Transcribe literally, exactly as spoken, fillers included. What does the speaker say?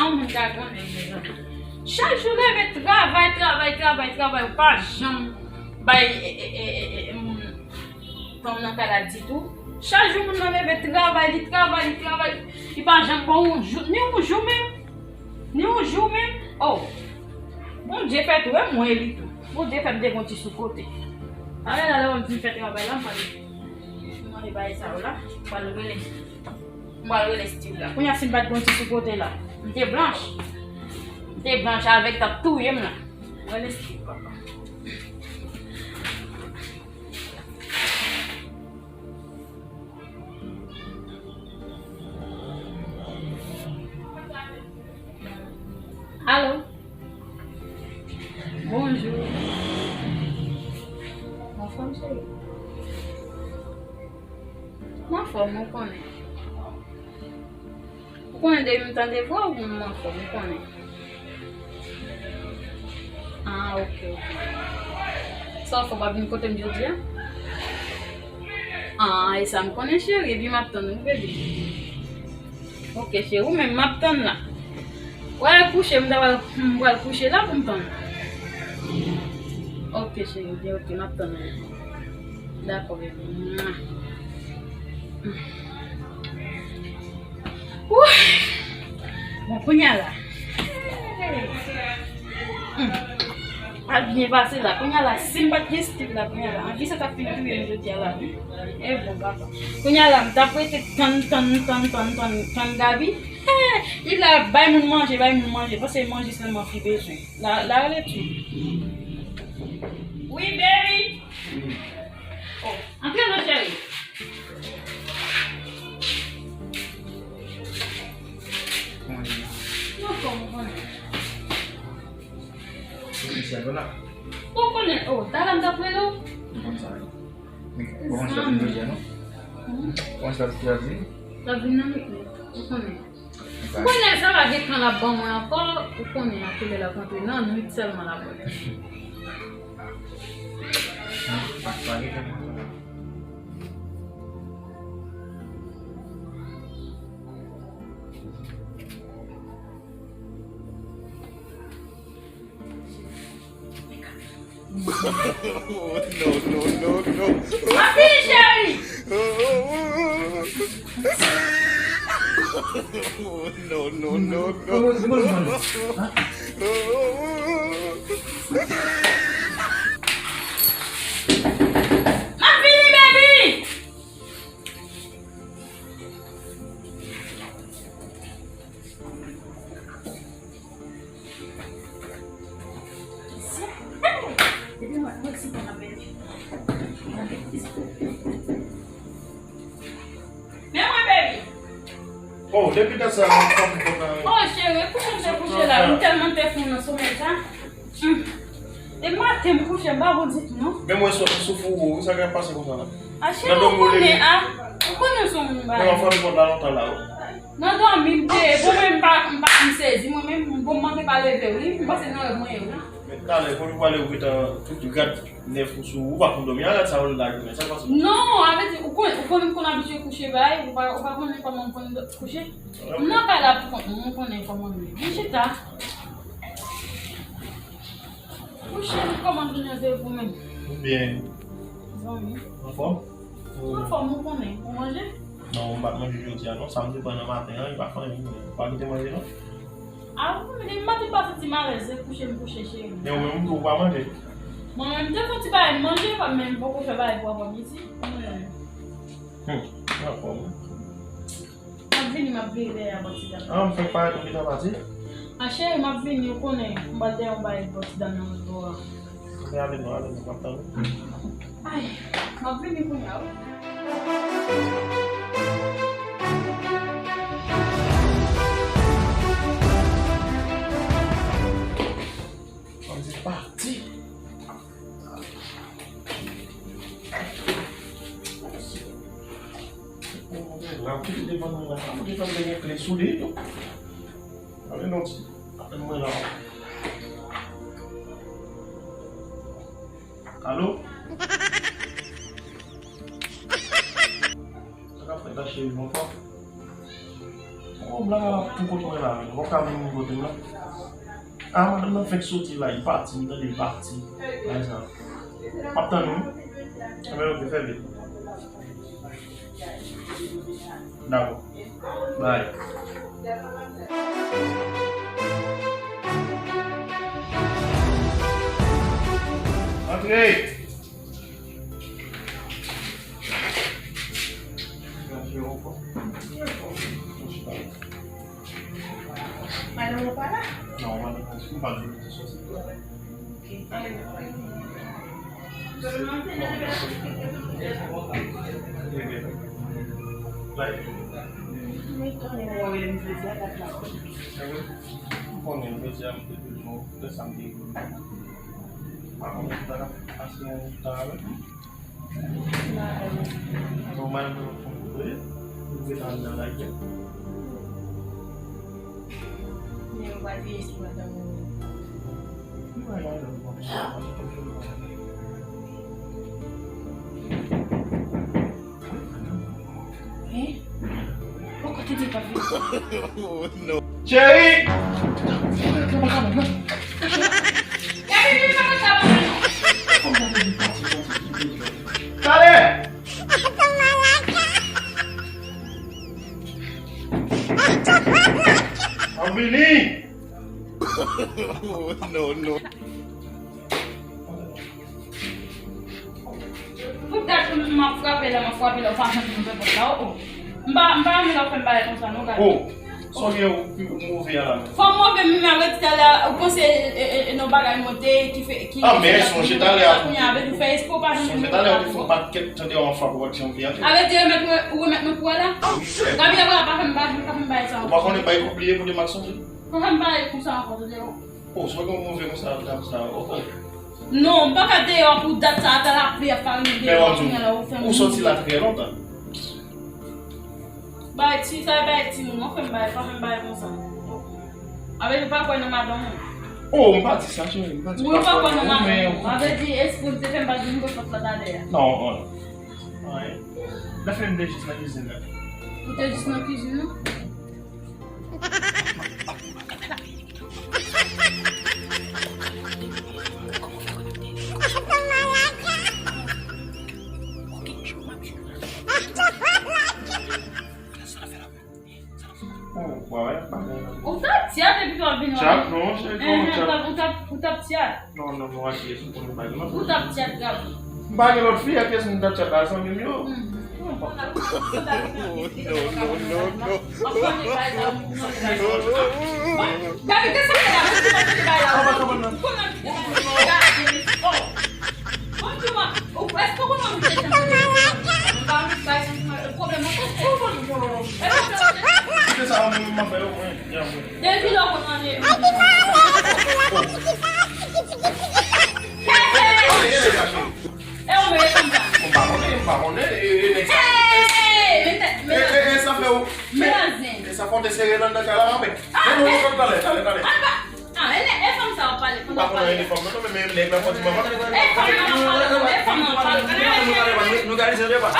Moun ka konnen, mezanmi. Chak jou leve travay, travay, travay, travay, ou pa janm bay, e, e, e, e, e, moun fanm nan kay la ditou. Chak jou moun nan leve travay, li travay, li travay, li pa janm ba w yon jou, ni yon jou menm. Ni yon jou menm. Oh! Bondye fè tou, e mwen li tou. Bondye fè m te gon ti sou kote. Talè la, lè m fin fè travay la, m pral mande bagay sa yo la. M pral rele. M pral rele Steve la. Kounye a, si m pa t gon ti sou kote la, m te blanch. M te blanch avèk, t ap touye m la. Rele Steve, papa. Alo. Bonjou. Anfòm, cheri? M anfòm, ou konnen. Ou konnen depi m tande vwa w, m anfòm, ou konnen. Ah, ok, ok. Sa w fè, w pa vin kote m jodi a? Ah, e sa m konnen, cheri, epi m ap tann ou, bebe. Ok, cheri, ou menm, m ap tann la. W al kouche, m ta pral, m pral kouche la pou m tann. Ok, cheri, ok, ok, m ap tann ou. Dakò, bebe. Mwah. Wouy! Bon, kounye a la. Hmm. Pa byen pase la. Kounye a la, si m pa t gen Steve la, kounye a la. Anvi sa t ap fin touye m jodi a la, wi. E bon, papa. Kounye a la, m t ap rete tann, tann, tann, tann, tann, tann Gaby. Li la, bay moun manje, bay moun manje. Paske manje sèlman fi bezwen. La, la, rele tou. Wi, baby. Oh, antre non, cheri. Ou konnen. Ou konnen, oh, talè m t ap rele w. Ou konn sa, wi. Ou konn sa vin jodi a, non? Hmm? Ou konn sa vin jodi a? L ap vin nan mit mwen. Ou konnen. Ou konnen sa va gen tan l ap ban mwen ankò, ou konnen a kilè l ap antre nan nwit sèlman l ap antre. Oh, no, no, no, no. Ma fini, cheri. Oh, no, no, no, no. Ma fini, baby. Men mwen, baby. Oh, depi tan sa, mwen pa konn konn. Oh, cheri, kouche m te kouche la. M tèlman te fou nan somèy sa. Hmm. E maten m kouche, m pa bon ditou, non. Men mwen sou, sou fou, wi, sa k ap pase konsa la? A, cheri, ou konnen, a. Ou konnen sou moun ba. Mwen fò nou konn la lontan la, wi. Nan dòmi m te ye, bon, mwen m pa, m pa, m sezi, mwen menm, bon, m manke pa leve, wi, m panse nan rèv mwen ye, wi. Men talè, pou nou pale, ou gentan tout rad nèf ou sou, ou pa konn dòmi, a rad sa ou lage, men sa k pase? Non, a vle di, ou konn, ou konn, m konn abitye kouche bay, ou pa, ou pa konnen kòman m konn kouche? M nan kay la pou kont mwen, m konnen kòman m ye. Vin chita. Kouche, m kòman vin antre pou mwen. Ou byen? Zanmi. Anfòm? Anfòm, ou konnen. Ou manje? Non, m pa t manje jodi a, non. Sa m te pran nan maten an, li pa fè anyen. Ou pa kite manje, non? A, ou konnen, depi maten m pa santi m alèz, se kouche m kouche, cheri. Men ou menm tou, ou pa manje? Mwen menm, m te fè ti bagay m manje, men m poko fè bagay pou aprè midi. Mwen menm. Hmm, anfòm. M ap vini, m ap vini dèyè a bò ti dam nan. Ah, m fèk parèt ou gentan pati? A, cheri, m ap vini, ou konnen, m pral dèyè yon bagay bò ti dam nan lòt bò a. Ok, ale non, ale non, m ap tann ou. Ay, m ap vini kounye a, wi. Kòmsi pati. Mwen la, ou kite devan mwen la. Ou gentan gen kle sou li tou. Ale non ti. Apèn mwen la. Alo? Sa k ap fèt la, cheri, m anfòm? Mwen Kòm la pou kote mwen la menm. Ou ka vin kote m la. Ah, madanm nan fèk soti la, li pati, m tande li pati. Bagay sa. M ap tann ou. Anben, ok, fè vit. Dakò. Bye. Antre! Madanm ou pa la? Non, madanm, m pa di li te soti. Ok. M konnen jodi a, dat la. M konnen jodi a, m te toujou fè sa m te vle. M pa konnen si ta ka pase yon tan avèk li. Nòmal pou nou fè yon kote, nou te nan nan lagè. Men yo pa di espwa tankou. Nou pa la nan. Hein? Poko te di pa vin. Oh, no. Cheri! Talè! An vini! Oh, no, no. Pou dat m ap frape la, m ap frape la, ou pa janm ouvè pòt la, oh, oh. M pa, m pa renmen lè w fè m bagay konsa, non, gade. Oh, sonje ou, ou move a la menm. Fò m move, men arete talè a, ou panse, e, e, e, non bagay monte, ki fè, ki, ah, men sonje talè a tou. Kounye a, avè di ou fè espre, ou pa janm. Sonje talè a ou te fè yon pakèt tande yon fwa pou w ap janm vle antre. Avè di remèt mwen, ou remèt mwen kou a la. Gabriel, pa fè m bagay, pa fè m bagay sa. Ou pa konnen bay kou bliye pou demak sonje. Pa fè m bagay konsa ankò, tande, oh. Oh, sou gen move konsa, dam sa, oh, oh. Non, m pa ka deyò pou dat sa, ata lapli ap fè rive deyò, kounye a la ou fè m. Ou soti la trè lontan. Bay ti, sa bay timoun, ou fè m bay, pa fè m bay konsa. Avè di ou pa kwè nan madanm ou. Oh, m pa di sa, cheri, m pa di ou pa kwè nan madanm ou. Avè di, espre ou te fè m pa di m pòt la talè a. Non, non. Anyen. Lè fini m te jis nan kizin la. Ou te jis nan kizin la? Ou t ap tyat epi w ap vin wè. Tyat non, cheri, kòman tyat? Ou t ap, ou t ap, ou t ap tyat. Non, non, non, ak kiyès ou konn bagay la? Ou t ap tyat, Gaby. M pa gen lòt fi, ak kiyès m t ap tyat la, zanmi m yo? Non, non, non, non. Gaby, kiyès sa fè la? Mwen di mwen te bay la. Ou konnen ki te bay la. Mwen di mwen, ou, èske ou konnen ki te bay la? Pwoblèm nan, ou konnen. Kiyès sa, mwen, mwen fè yo, mwen. Depi lè w konn manje. E ou menm e konsa. M pa konnen, m pa konnen, e, e, nèg sa. E, e, e, sa fè ou. Men, e, sa fè w te sere nan, nan kay la, anben. Men nou, nou, talè, talè, talè. Ah, e, e fanm sa w ap pale. M pa konnen e fanm nan, non, men, men, nèg la fò ti manman. E fanm nan ap pale, e fanm nan ap pale. Nou gade se devan.